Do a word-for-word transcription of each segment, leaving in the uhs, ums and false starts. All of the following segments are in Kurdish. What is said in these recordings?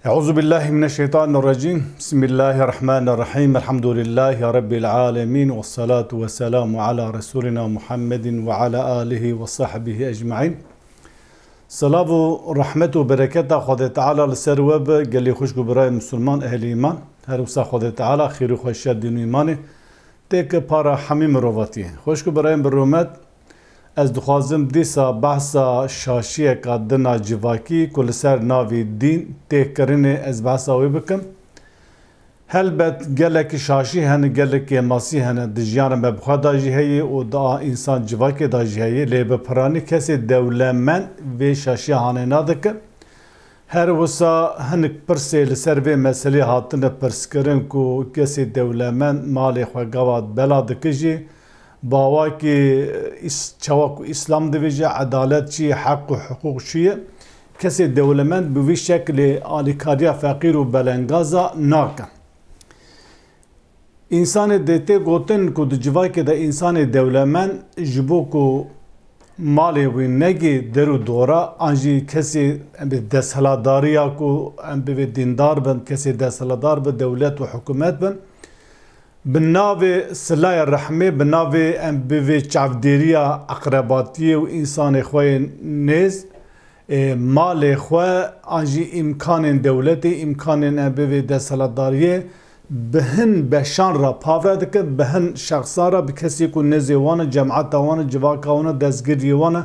Euzu billahi mineşşeytanirracim. Bismillahirrahmanirrahim. Elhamdülillahi Rabbil alemin. Vessalatu vesselamu ala Resulina Muhammedin ve ala alihi ve sahbihi ecmaîn. Selav û rehmet û bereketa Xwedê Teala li ser we be, gelî xwişk û birayê Musulman, ehlî îman. Her wisa Xwedê Teala xêr û xweşiya dîn û îmanê têke para hemî mirovatiyê. Xwişk û birayên bi rûmet, ez dixwazim dîsa behsa şaşiyeka din a civakî ku li ser navê dîn tê kirinê ez behsa wê bikim. Helbet gelekî şaşî hene, gelek kêmasî hene, di jiyana me bi xwe de jî heye û di a însan civakê de jî heye, lê bi piranî kesê dewlemend vê şaşiya hanê nadike. Her wisa hinek pirsê li ser vê meselê hatine pirskirin ku kesê dewlemend malê xwe gava bela dike jî, bi awakî îs-, çawa ku Îslam divêje, edalet çi ye, heq û hiqûq çi ye, kesê dewlemend bi vî şeklê alîkariya feqîr û belengaza nake. Însanê dê tê gotin ku di civakê de însanê dewlemend ji bo ku malê wî negê der û dora, an jî kesê em bê desthilatdariya ku em bivê dîndar bin, kesê desthilatdar bi dewlet û hikûmet bin, bi navê silayê rehmê, bi navê em bivê çavdêriya eqrebatiyê û însanê xwe yê nêz, ê, malê xwe an jî îmkanên dewletê, îmkanên em bivê desthilatdariyê bi hin beşan re pavre dike, bi hin şexsan re, bi kesê ku nêzê wan e, cemata wan e, civaka wan e, destgiriyê wan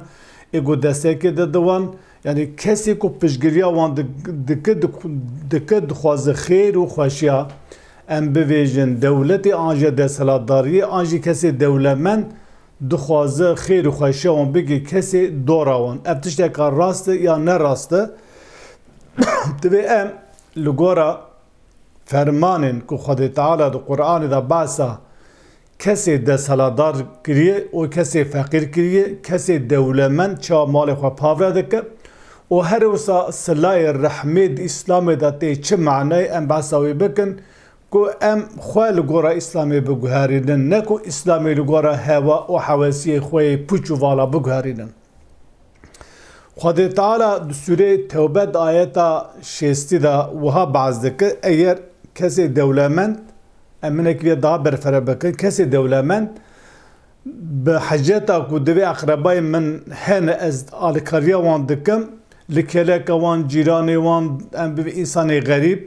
e, ê ku destekê dide wan, yanî kesê ku piştgiriya wan dik-, dike, dik-, dike, dixwaze xêr û xweşiya, em bivêjin, dewletê an jî desthilatdariyê, an jî kesê dewlemend dixwaze xêr û xweşiya wan bigê kesê dora wan. Ev tişteka rast e ya ne rast e? Divê em li gora fermanên ku Xwedê Teala di Qur'anê de behsa kesê desthilatdar kiriye û kesê feqîr kiriye, kesê dewlemend çawa malê xwe pavre dike û her wisa silayê rehmê di Îslamê de tê çi manayê, em behsa wê bikin ku em xwe li gora Îslamê biguherînin, ne ku Îslamê li gora hewa û hewesiyê xwe yê pûç û vala biguherînin. Xwedê Teala di Sûreyê Tewbe di ayeta şêstî de wiha behs dike, eger kesê dewlemend, em hinekî vê daha berfere bikin, kesê dewlemend bi heceta ku divê eqrebayên min hene, ez alîkariya wan dikim, li kêleka wan, cîranê wan, em bivê însanê xerîb,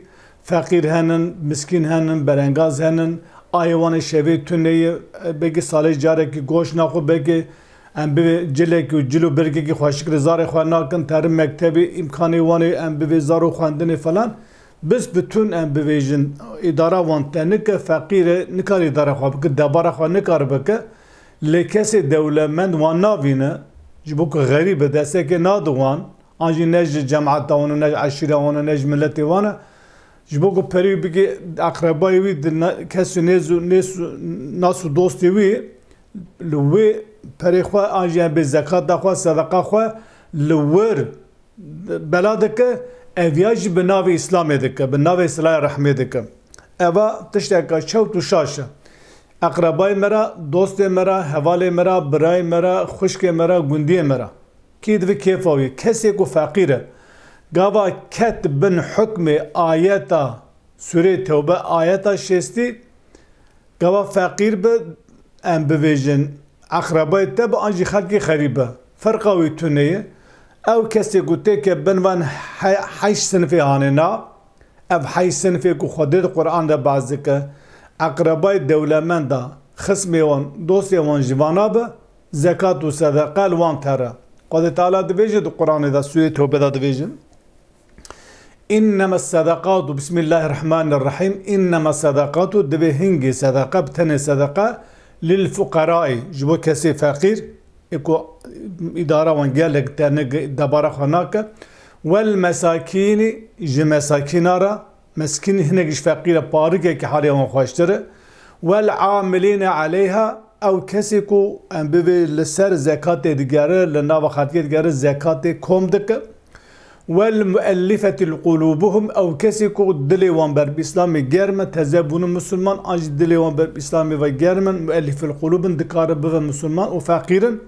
feqîr henin, miskîn henin, belengaz henin, ayê wan ê şevê tune ye, belkî salê carekî goş naxwe, belkî em bivê cilekî û cil û birgekî xweşik li zarê xwe nakin, terin mektebê, îmkanê wan ê em bivê zar û xwendinê falan. Biz bütün em bivêjin, îdara wan tenik e, feqîr e, nikare îdara xwe bike, debara xwe nikare bike. Lê kesê dewlemend wan navîne, ji bo ku xerîb e, destekê nade wan, an jî ne ji cemata wan e, ne ji eşîra wan e, ne ji miletê wan e. Ji bo ku perî bigê eqrebayê wî di ne-, kes û nêz û, nêz û, nas û dostê wî li wê perê xwe an jî em bê zekata xwe, sedeqa xwe li wir bela dike, ev ya jî bi navê Îslamê dike, bi navê Silayê Rehmê dike. Eva tişteka çewt û şaş e. Eqrebayê me re, dostê me re, hevalê me re, birayê me re, xwişkê me re, gundiyê me re. Kî divê kêfa wî? Kesê ku feqîr e. Gava ket bin hukmê ayeta Sûreyê Tewbe, ayeta şêstî, gava feqîr bi, em bivêjin, eqrebayê te bi an jî xelkê xerîb bi. Ferqa wî tune ye. Ew kesê ku têke bin van he-, heşt sinifê hanêna, ev heşt sinifê ku Xwedê di Quran de behs dike, eqrebayê dewlemenda, xismê wan, dostê wan ji vana bi, zekat û sedeqe li wan tere. Xwedê Teala dibêje di Quranê de, Sûreyê Tewbe de dibêje, "Inneme sedekatu, Bismillahirrahmanirrahim, inneme sedekatu", divê hingê sedeqe, bi tenê sedeqe, "lil fuqerai", ji bo kesê feqîr, ê ku îdara wan gelek tenik debara xwe nake, "wel mesakîni", ji mesakîna re, meskîn hinek ji feqîr e, parikekî halê wan xweştir e, "wel amilîne aleyha", ew kesê ku em bivê li ser zekatê digere, li nava xelkê digere, zekatê kom dike. "Wel muellifetil qulubuhum", ew kesê ku dilê wan ber bi Îslamê germ e, teze bûne misilman, an jî dilê wan ber bi Îslamê ve germ in, muellifil qulub in, dikare bive misilman û feqîr in.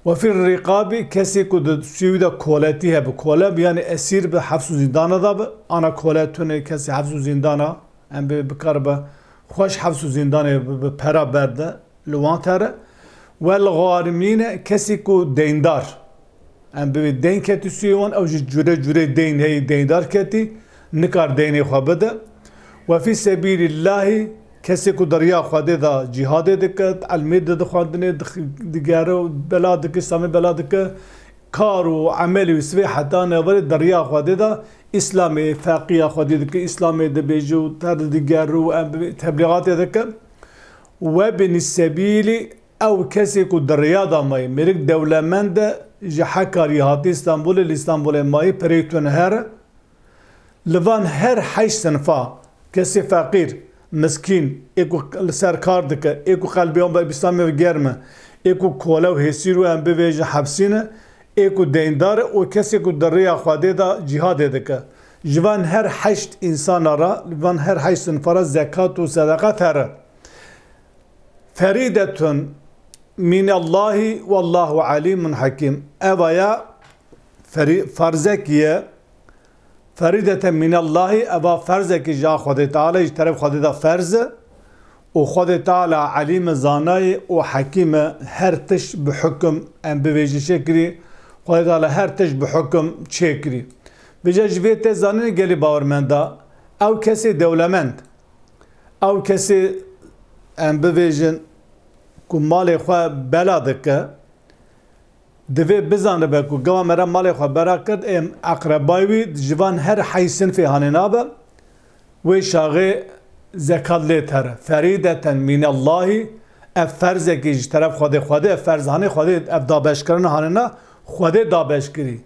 Ve fî rîqabî, kesê ku di sûyê wî de koletî hebe, kole bi, yanî esîr bi, hefs û zîndana de bi, ana kole tune kesê hefs û zîndana, em bê bikaribe xweş hefs û zîndanê bi, bi pera berde, li wan tere. Wel xarimîne, kesê ku deyndar, em bê deyn ketî sûyê wan, ew jî cure cure deyn heyî, deyndar ketî, nikar deynê xwe bide. Ve fî sebîlîllahî, kesê ku di riya Xwedê de cîhadê dike, elmê dide xwendinê, dix-, digere û bela dike, Îslamê bela dike, kar û emelê wî sivê heta neverê di riya Xwedê de Îslamê feqiya Xwedê dike, Îslamê dibêje û ter digere û em bi teblîxatê dike. Ve binî sebîlî, ew kesê ku di riya de mayî, mêrik dewlemend e, ji Hekarî hatî Îstanbulê, li Îstanbulê mayî, perê tune here. Li van her heşt sinfa, kesê feqîr, miskîn, ê ku li ser kar dike, ê ku qelbê wan bi Îslamê ve germ e, ê ku kole û hêsîr û em bivêjin hepsî ne, ê ku deyndar e û kesê ku di riya Xwedê de cîhadê dike. Ji van her heşt însana re, li van her heşt sinfa re zekat û sedeqat here. Ferîdetun minallahî wallahu alîmun hekîm. Eva ya ferî-, ferzekî ye. Ferîdeten minallahî, eva ferzekî ji Xwedê Teala, ji teref Xwedê de ferz e. Û Xwedê Teala elîm e, zanayê û hekîm e, her tişt bi hukum em bivêjin çêkirî. Xwedê Teala her tişt bi hukum çêkirî. Vêca ji vê tê zanînê gelî bawermenda, ew kesê dewlemend, ew kesê, em bivêjin, ku malê xwe bela dike, divê bizanibe ku gava me re malê xwe bela kir, ê eqrebayê wî ji van her heyî sinfê hanê nabe, wê şaxê zekat lê tere. Ferîdeten minallahî, ev ferzekî ji teref Xwedê, Xwedê ev ferz hanê, Xwedê ev dabeşkirina hanê na, Xwedê dabeş kirî.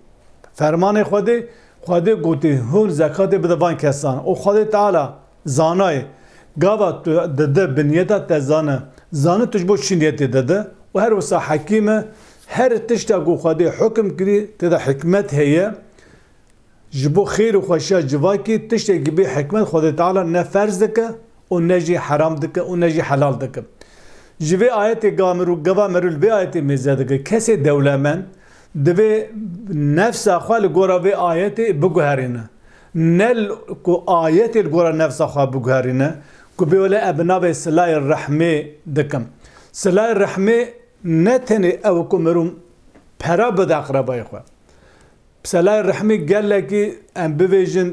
Fermanê Xwedê, Xwedê gotî, hûn zekatê bide van kesan. Û Xwedê Teala zanayê, gava tu dide bi niyeta te zane, zane tu ji bo çi niyetê dide. Û her wisa hekîm e, her tişta ku Xwedê hukim kirî, tê de hikmet heye. Ji bo xêr û xweşiya civakî tiştekî bê hikmet Xwedê Teala ne ferz dike û ne jî heram dike û ne jî helal dike. Ji vê ayetê gava mirû, gava mirû li vê ayetê mêze dike. Kesê dewlemend divê nefsa xwe li gora vê ayetê biguherîne. Ne l-, ku ayetê li gora nefsa xwe biguherîne, ku bê wele e bi navê silayê rehmê dikim. Silayê rehmê ne tenê ew ku mirû pera bide eqrebayê xwe. Silayê rehmî gelekî, em bivêjin,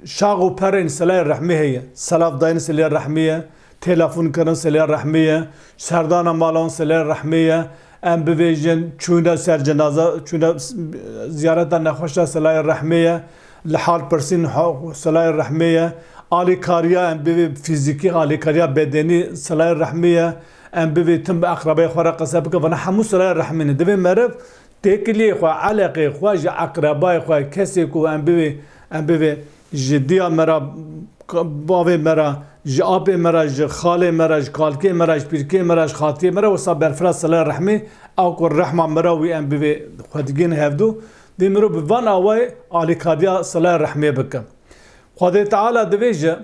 şax û perên silayê rehmî heye. Selav dayîn silayê rehmî ye, telefon kirin silayê rehmî ye, serdana malan silayê rehmî ye, em bivêjin, çûna ser cenaza, çûna ziyareta nexweşa silayê rehmî ye, li hal pirsîn ha-, silayê rehmî ye, alîkariya, em bivê fîzîkî, alîkariya bedenî silayê rehmî ye, em bivê tim bi eqrebeyê xwe re qise bike, vana hemû silayê rehmî ne. Divê meriv têkiliyê xwe, eleqê xwe ji eqrebayê xwe, kesê ku em bivê, em bivê ji diya me re, bavê me re, ji apê me re, ji xalê me re, ji kalkê me re, ji pîrkê me re, ji xatiyê me re, wisa berfira sila rehmê, ew ku rehma me re wî em bivê xwe digihîne hevdû, vê mirov bi van awayê alîkariya sila rehmê bike. Xwedê Teala divêje,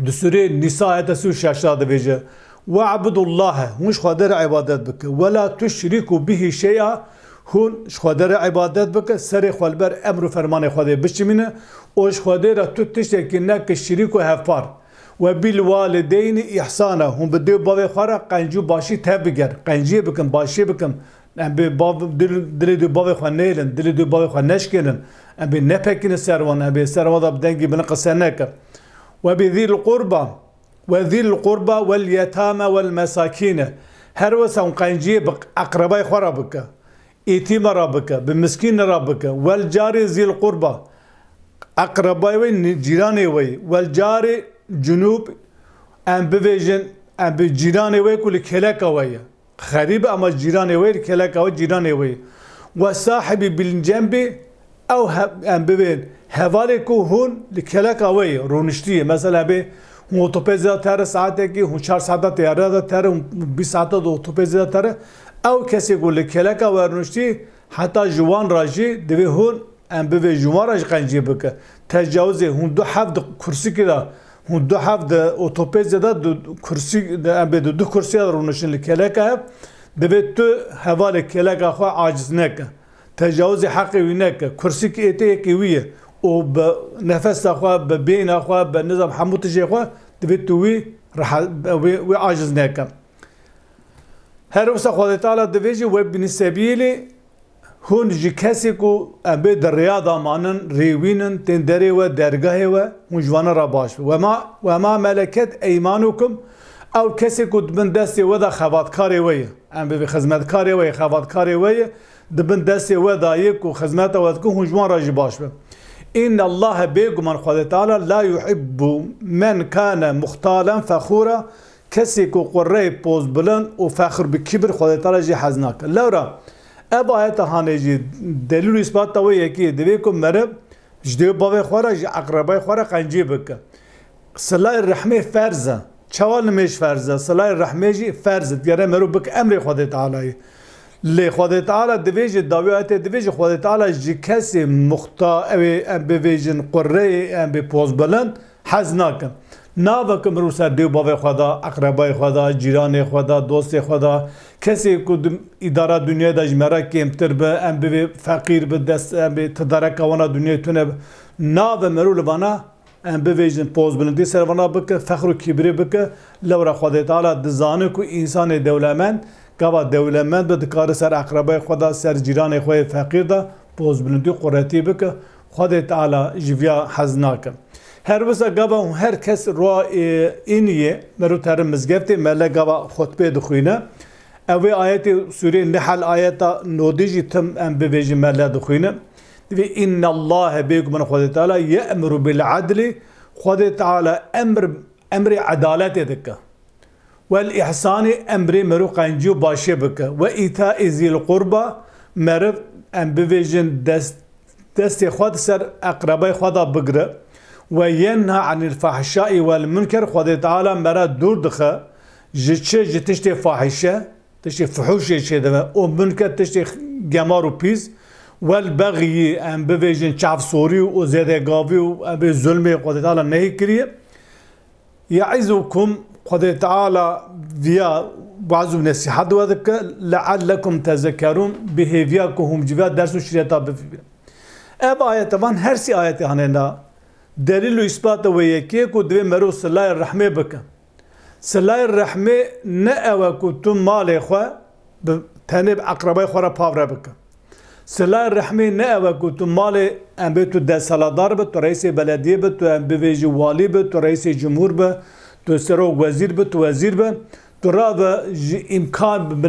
Di Sûrê Nîsa ayeta sî û şeş de dibêje, "We'budullahe", hûn ji Xwedê re îbadet bike, "we la tuşrîkû bihî şey'a", hûn ji Xwedê re îbadet bike, serê xwe li ber emr û fermanê Xwedê bişimîne û ji Xwedê re tu tiştekî neke şirîk û hevpar. "We bil walideynî îhsana", hûn bi dê û bavê xwe re qencî û başî tev biger, qenciyê bikin, başiyê bikin. Em bê bav-, dil-, dilê dê bavê xwe nêlin, dilê dê bavê xwe neşkênin. Em bê nepekînin ser wan, em bê ser wan de bi dengî bilin qise nekin. "We bi zîl qurba, we zîl qurba, wel yetame, wel mesakîne." Her wisa hûn qenciyê bi eqrebayê xwe re bike, îtîme re bike, bi miskîne re bike. "Wel carî zîl qurba." Eqrebayê wê, cîranê wê. "Wel carî cunûb", em bivêjin, em bi cîranê wê ku li kêleka we ye. Xerîb e, ama cîranê wê, li kêleka wê, cîranê wê. "We sahibî bil cembî", ew he-, em bivên hevalê ku hûn li kêleka wê ye, rûniştî ye. Mesela bê hûn otopezê de tere saetekî, hûn çar saeta teyare de tere, hûn bîst saeta de otopezê de tere. Ew kesê ku li kêleka we rûniştî, heta ji wan re jî divê hûn em bivê ji wan re jî qencî bike. Tecawizê hûn du hev di kursikê de, hûn du hev di otopezê de, du kursî, di, em bê di du kursiya de rûniştin li kêleka hev, Divê tu hevalê kêleka xwe aciz neke. Tecawizê heqê wî neke. Kursîk ê te yekê wî ye. Û bi nefesa xwe, bi bêhna xwe, bi nizam hemû tijê xwe divê tu wî reha-, wî, wî aciz neke. Her wisa Xwedê Teala divê jî we bînî sebîlî, hûn ji kesê ku em bê di riya da manin, rêwînin, tên derê we, dergahê we, hûn ji vana re baş be. Wema, wema meleket eymanukum, ew kesê ku di bin destê we de xebatkarê we ye. Em bê xizmetkarê we ye, xebatkarê we ye, di bin destê we de ye ku xizmeta we dikin, hûn ji wan re jî baş be. Înne Allahe, bêguman Xwedê Teala, la yuhibbu men kane muxtalen fexûra, kesê ku qurreyê pozbilind û fexr bi kibir Xwedê Teala jî hez nake. Lewra ev ayeta hanê jî delîl û îsbata wê yekî ye. Divê ku meriv ji dê û bavê xwe re, ji eqrebayê xwe re qencî bike. Silayê rehmê ferz e. Çawa nimêj ferz e? Silayê rehmê jî ferz e. Digere merû bike emrê Xwedê Tealayê. Lê Xwedê Teala divê jî, dawî ayetê divê jî Xwedê Teala ji kesê muxta, ew ê em bivêjin qurreyê, em bê pozbilind, hez nakin. Nave ku mirov ser dê û bavê xwe da, eqrebayê xwe da, cîranê xwe da, dostê xwe da, kesê ku di îdara dinyayê de ji me re kêmtir be, em bivê feqîr be, dest, em bê tidareka wana dinyayê tune be. Nave mirov li vana, em bivêjin, pozbilindî ser vana bike, fexr û kîbrê bike. Lewra Xwedê Teala dizane ku însanê dewlemend, gava dewlemend be, dikare ser eqrebayê xwe de, ser cîranê xwe yê feqîr de pozbilindî, quretî bike. Xwedê Teala ji viya hez nake. Her wisa gava her kes roa, e, îniyê, mero terin mizgeftê, mele gava xutbê dixwîne. Ew ê ayetê sûrê Nehl ayeta nodî jî tim em bivêjin mele dixwîne. Divê, "Înne Allahe", bêguman Xwedê Teala, "ye'muru bil adli", Xwedê Teala emr, emrê edaletê dike. "Wel ihsanî", emrê mero qencî û başê bike. "Ve îtaî zîl qurba", meriv em bivêjin dest, destê xwe di ser eqrebayê xwe de bigire. "Ve yenha anil fahşai vel münker", Xwedê Teala me re dûr dixe ji çi? Ji tiştê fahîşe, tiştê fuhuşê çêdibe û münker tiştê gemar û pîs. "Wel bexyî", em bivêjin çavsorî û zêdegavî û em bê zulmê Xwedê Teala nehî kiriye. "Ye'izukum", Xwedê Teala viya waz û nesîhet we dike, "leallekum tezekkerûn", bi hêviya ku hûn ji viya ders û şîreta bibînin. Ev ayete van her sî ayetê hanê na delîl û îsbata wê yekê ku divê mero silayê rehmê bike. Silayê rehmê ne ew e ku tu malê xwe bi, tenê bi eqrebayê xwe re pavre bike. Silayê rehmê ne ew e ku tu malê, em bê tu desthilatdar be, tu reîsê belediyê be, tu em bivêjî walî be, tu reîsê cumhur be, tu serok wezîr be, tu wezîr be, tu rave ji îmkan bi,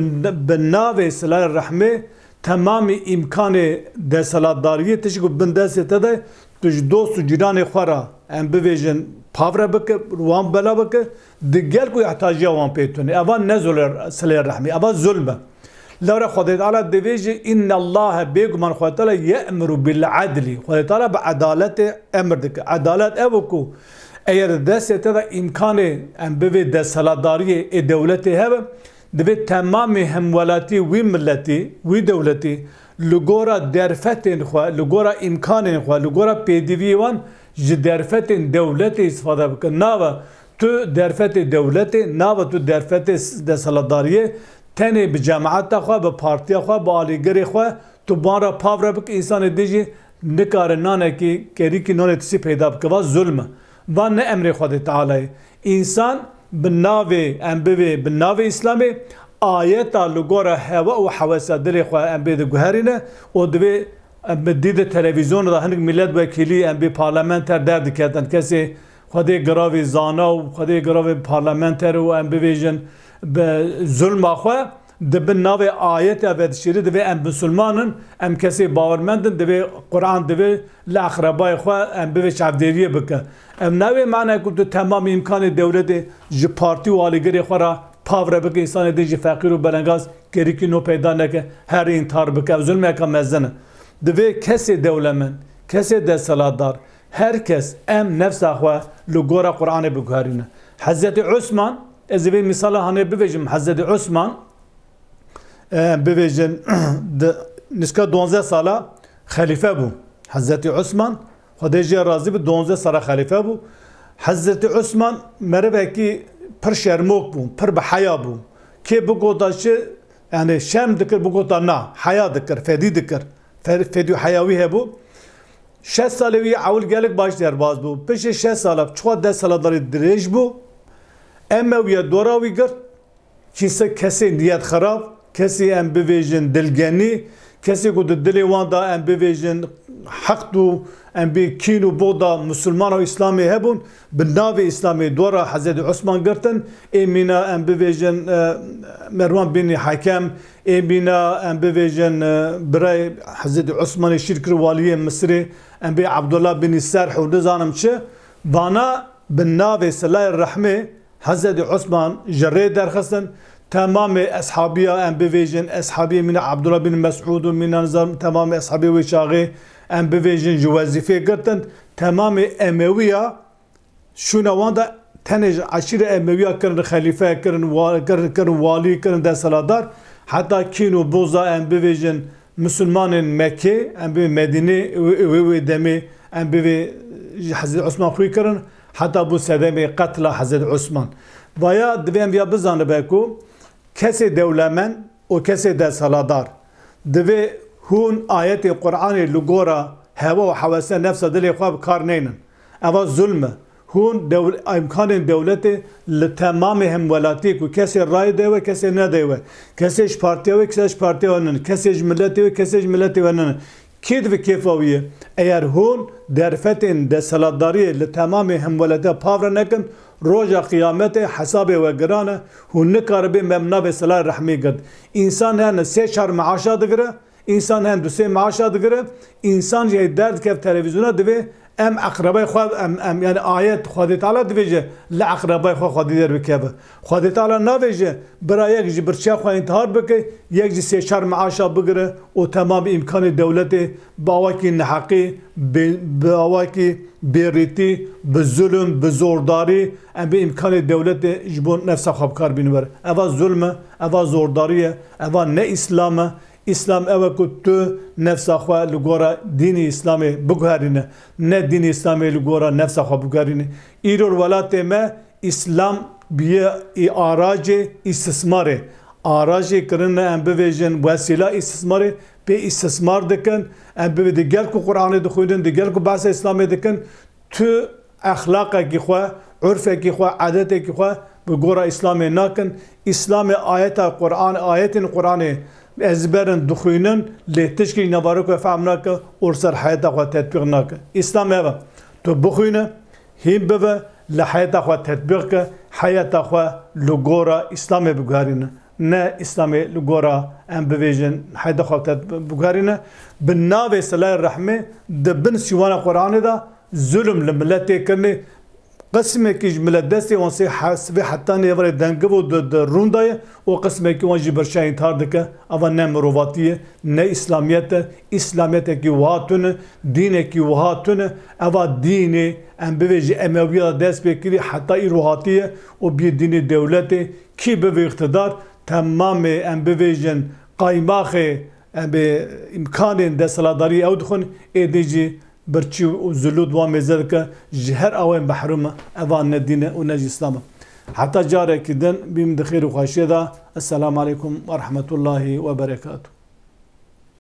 bi navê silayê rehmê temamî îmkanê desthilatdariyê tişt ku bin destê te de, tu ji dost û cîranê xwe re, em bivêjin, pavre bike, wan bela bike, di gel ku ihtiyaciya wan pê tune. Eva ne zule-, silê rehmî, eva zulm e. Lewra Xwedê Teala divêjî, "Înne Allahe", bêguman Xwedê Teala, "ye'muru bil adli". Xwedê Teala bi edaletê emir dike. Edalet ev e ku eger di destê te de îmkanê, em bivê desthilatdariyê ê dewletê hebe, divê temamê hemwelatî wî miletî, wî dewletî, li gora derfetên xwe, li gora îmkanên xwe, li gora pêdiviyê wan ji derfetên dewletê îstifade bike. Nave tu derfetê dewletê, nave tu derfetê s-, desthilatdariyê, tenê bi cemaeta xwe, bi partiya xwe, bi alîgirê xwe tu ban re pavre bike, însanê din jî nikare nanekî, kerîkî nonê tisî peyda bike. Va zulm e. Va ne emrê Xwedê Teala ye. Însan bi navê, em bivê, bi navê Îslamê ayeta li gora hewa û hewesa dilê xwe em bê diguherîne û divê em bi dîde televîzyonê de hinek milet wekîlî em bê parlamenter derdiketin. Kesê Xwedê giravê zana û Xwedê giravê parlamenter û em bivêjin bi zulma xwe di bin navê ayeta vedişêrî divê em misilman in, em kesê bawermend in, divê Quran divê li eqrebayê xwe em bivê çavdêriyê bike. Ev navê mane ku tu temam îmkanê dewletê ji partî û alîgirê xwe re pavre bike, însanê din jî feqîr û belengaz kerîkî nû peyda neke, her intihar bike. Ev zulmeke mezin e. Divê kesê dewlemend, kesê desthilatdar, her kes em nefsa xwe li gora Quranê biguherîne. Hezretî Osman, ez ê vê mîsala hanê bivêjim, Hezretî Osman, e, bivêjin, di, nizka duwazdeh sala xelîfe bû. Hezretî Osman, Xwedê jê razî bi, duwazdeh sala xelîfe bû. Hezretî Osman merivekî pir şermok bû, pir bi heya bû. Kê bigota çi, Yani şerm dikir, bigota na, heya dikir, fedî dikir. Fe-, fedî û heya wî hebû. Şeş salê wî ewil gelek baş derbaz bû. Piştî şeş sala, çiqa desthilatdarî dirêj bû. Emewiya dora wî girt. Kîse kesê niyet xirab, kesê em bivêjin dilgenî, kesê ku di dilê wan de em bivêjin heqd û em bê kîn û buxda Musulman û Îslamê hebûn, bi navê Îslamê dora Hezretî Osman girtin, ê mîna em bivêjin, e, Merwan bînî Hekem, ê mîna em bivêjin, e, birayê Hezretî Osmanê şîr kir waliyê Misirê, em bê Abdullah bînî Serh û nizanim çi, vana bi navê Silayê Rehmê Hezretî Osman ji rê derxistin, temamê eshabiya em bivêjin, eshabiyê mîna Abdullah bin Mesûd û mîna nizam temamê eshabê wê çaxê em bivêjin ji wezîfê girtin, temamê Emewiya şûna wan de tenê ji eşîra Emewiya kirin xelîfe, kirin wa-, kirin, kirin walî, kirin desthilatdar, heta kîn û buxza em bivêjin Misilmanên Mekkê, em bivê Medînê, wê, wê, wê demê em bivê ji Hezretî Osman xwî kirin, heta bû sedemê qetla Hezretî Osman. Vaya divê em viya bizanibe ku kesê dewlemend û kesê desthilatdar divê hûn ayetê Qur'anê li gora hewa û hewese nefsa dilê xwe bi kar neynin. Eva zulm e. Hûn dewl-, îmkanên dewletê li temamê hemwelatiyê ku kesê rayê de we, kesê nedê we, kesê ji partiya we, kesê ji partiya we nin, kesê ji miletê we, kesê ji miletê we nin. Kê di kêfa wî ye? Eger hûn derfetên desthilatdariyê li temamê hemwelatiya pavre nekin, roja qiyametê hesabê we giran e, hûn nikaribê me bi navê Silayê Rehmê girt. Însan hene sê çar meaşa digire, Însan hene du sê meaşa digire, însan jî hey derdikeve televîzyona divê em eqrebayê xwe, em, em, yani ayet Xwedê Teala divêje li eqrebayê xwe Xwedê derbikeve. Xwedê Teala navêje bira yek ji birçiya xwe întihar bike, yek jî sê çar meaşa bigire û temamê îmkanê dewletê bi awakî neheqî, bi, bi awakî bêrîtî, bi zulm, bi zordarî, em bê îmkanê dewletê ji bo nefsa xwe bi kar bînin wer. Eva zulm e, eva zordarî ye, eva ne Îslam e. Îslam ew e ku tu nefsa xwe li gora dînê Îslamê biguherîne, ne dînê Îslamê li gora nefsa xwe biguherîne. Îro li welatê me Îslam bûye î aracê îstismarê. Aracê kirine em bivêjin wesîla îstismarê, pê îstismar dikin, em bivê di gel ku Qur'anê dixwînin, di gel ku behsa Îslamê dikin, tu exlaqekî xwe, urfekî xwe, edetekî xwe bi gora Îslamê nakin. Îslamê ayeta Qur'an, ayetên Qur'anê ezber in, dixwînin, lê tişkî ji nevarê xwe fehm nake û li ser heyeta xwe tetbîq nake. Îslam ev e. Tu bixwîne, hîn bibe, li heyeta xwe tetbîq ke, heyeta xwe li gora Îslamê biguherîne. Ne Îslamê li gora em bivêjin heyeta xwe tet-, biguherîne. Bi navê Silayê Rehmê di bin sîwana Qur'anê de zulm li milet tê kirinê. Qismekî ji milet destê wan sê he-, sivê hetanê êvarê dengiv û di, di rûn de ye û qismekî wan jî birçe întihar dike. Eva ne mirovatî ye, ne Îslamiyet e. Îslamiyetekî wiha tune, dînekî wiha tune. Eva dînê em bivê ji Emewiya de dest pê kirî heta îro hatiye û bî dînê dewletê. Kî bivê îqtidar, temamê em bivêjin qaymaxê, em bê îmkanên desthilatdarî ew dixwin, êdî jî birçî û zulût wan mêze dike, ji her awayên mehrûm e, eva ne dîn e û ne jî Îslam e. Heta carekî din, bîm di xêr û xweşiyê de. Esselamu aleykum ve rahmetullahi ve berekatuh.